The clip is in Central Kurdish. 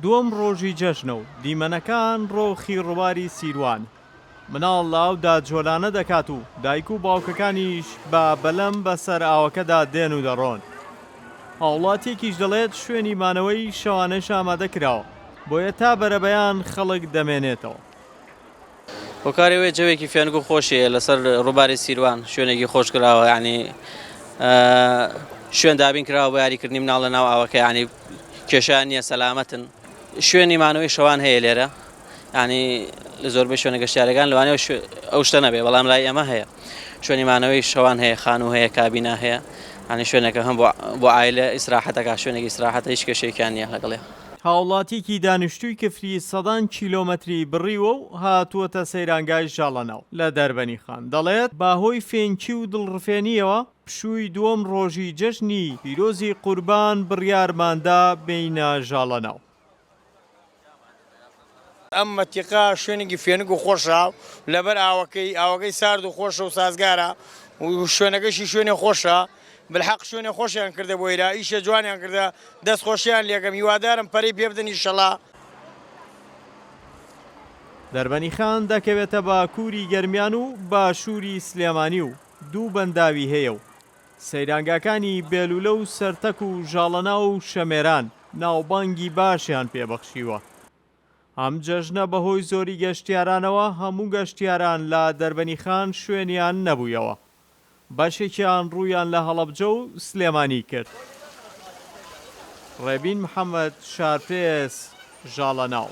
دووەم ڕۆژی جەژنە و دیمەنەکان ڕۆخی ڕووباری سیروان. مناڵ لە ئاودا جۆلانە دەکات و دایک و باوکەکانیش بە بەلەم بەسەر ئاوەکەدا دێن و دەڕۆن. هاوڵاتییەکیش دەڵێت شوێنی مانەوەی شەوانەش ئامادە کراوە، بۆیە تا بەرەبەیان خەڵک دەمێنێتەوە. هۆکاری ئەوەیە جەوێکی فێنک و خۆشی هەیە لەسەر ڕووباری سیروان شوێنێکی خۆش کراوە یعنی شوێن دابین کراوە بۆ یاریکردنی مناڵ لە ناو ئاوەکە یعنی کێشیان نییە سەلامەتن شوێنی مانەوەی شەوان هەیە لێرە ینی لە زۆربەی شوێنە گەشتیارەکان لەوانەیە ئەو شتە نەبێ بەڵام لای ئێمە هەیە شوێنی مانەوەی شەوان هەیە خانوو هەیە کابینە هەیە ینی شوێنەکە هەم بۆ عایلە ئیسراحەتەکە شوێنێکی ئیسراحەتە هیچ کێشەیەکیان نییە لەگەڵێ. هاوڵاتیەکی دانیشتووی کفری سەدان کیلۆمەتری بڕیوە و هاتووەتە سەیرانگای ژاڵەناو لە دەربەنیخان، دەڵێت، بەهۆی فێنکی و دڵڕفێنییەوە پشووی دووەم ڕۆژی جەژنی پیرۆزی قوربان بڕیارماندا بێینە ژاڵەناو. ئەم مەتیقە شوێنێکی فێنک و خۆشە لەبەر ئاوەکەی، ئاوەکەی سارد و خۆشە و سازگارە و شوێنەکەشی شوێنێ خۆشە، بالحەق شوێنێ خۆشیان کردە بۆ ئیرا، ئیشێ جوانیان کردە، دەست خۆشیان لێکەم، هیوادارم پەرەی پێ بدەن ئیشەڵا. دەربەنیخان دەکەوێتە باکووری گەرمیان و باشووری سلێمانی و دوو بەنداوی هەیە و سەیرانگاکانی بێلولە و سەرتەک و ژاڵەناو و شەمێران ناوبانگی باشیان پێ بەخشیوە. ئەم جەژنە بەهۆی زۆری گەشتیارانەوە هەموو گەشتیاران لە دەربەنیخان شوێنیان نەبوویەوە. بەشێکیان ڕوویان لە هەڵەبجە و سلێمانی کرد. ڕێبین محەمەد، شارپرێس، ژاڵەناو.